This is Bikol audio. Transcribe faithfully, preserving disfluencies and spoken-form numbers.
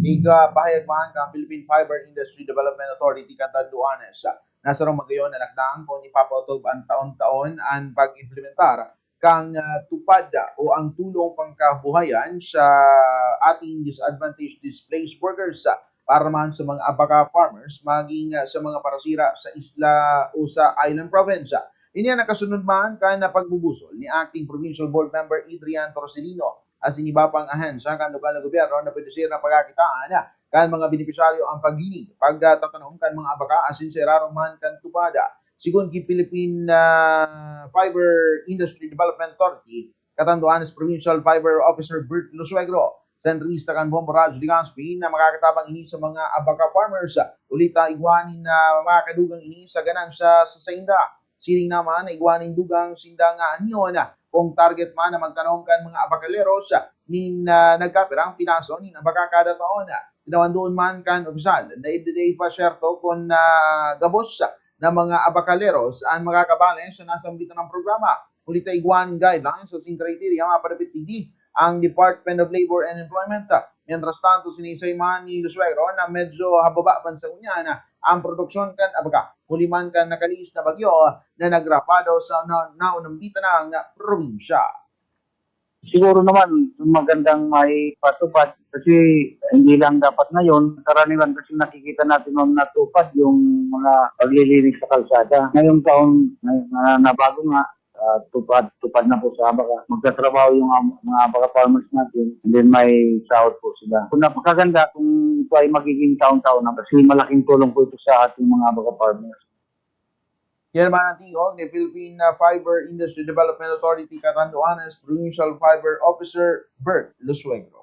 Igpahayag man kan Philippine Fiber Industry Development Authority kan Tanduanes na sarong magayon na lakdang kun ipapaotob an taon-taon an pag-implementar kan, ah, TUPAD o ang tulong pangkabuhayan sa ating disadvantaged displaced workers, ah, para man sa mga abaca farmers maging, ah, sa mga parasira sa isla o sa island province. Ini an nakasunod man kan pagbubusol ni Acting Provincial Board Member Adrian Torcelino asin iba pang ahensya kan lokal na gobyerno na pwede sira na pagkakitaan kan mga benepisyaryo ang paggiling, pagtatanom kan mga abaca asin sa irarom man kan TUPAD. Sigon ki Philippine, ah, Fiber Industry Development Authority, Catanduanes Provincial Fiber Officer Bert Lusuegro, sa entrevista kan Bombo Radyo Legazpi na makakatabang ini sa mga abaca farmers. Huli ta igwa nin, ah, makakadugang ini sa ganansya sa sainda. Siring naman na igwa nin dugang sinda nga anihon kung target man na magtanom kan mga abacaleros nin, ah, nagkapirang piraso nin abaca kada taon. Tinawan doon man kan opisyal na ibinigay pa siyerto kun, ah, gabos na mga abacaleros an makakabale sa nasambitan na programa. Huli ta igwa nin guidelines asin criteria mapadapit digdi ang Department of Labor and Employment. Mientras tanto, sinaysay man ni Lusuegro na medyo hababa man sa ngunyan ang produksyon kan abaca, huli man kan nakalihis na bagyo na nagrapado sa na-, naunambitan na probinsya. Siguro naman, magandang maipatupad kasi hindi lang dapat ngayon, karaniwan kasi nakikita natin, ma'am, natupad yung mga paglilinis sa kalsada. Ngayong taon, na, na, nabago nga, ah, tupad, tupad na po sa abaca. Magtatrabaho yung am-, mga abaca farmers natin, and then may sahod po sila. Kung napakaganda kung ito ay magiging taon-taon na kasi malaking tulong po ito sa ating mga abaca farmers. Yan man ang tingog ni Philippine, ah, Fiber Industry Development Authority Catanduanes Provincial Fiber Officer Bert Lusuegro.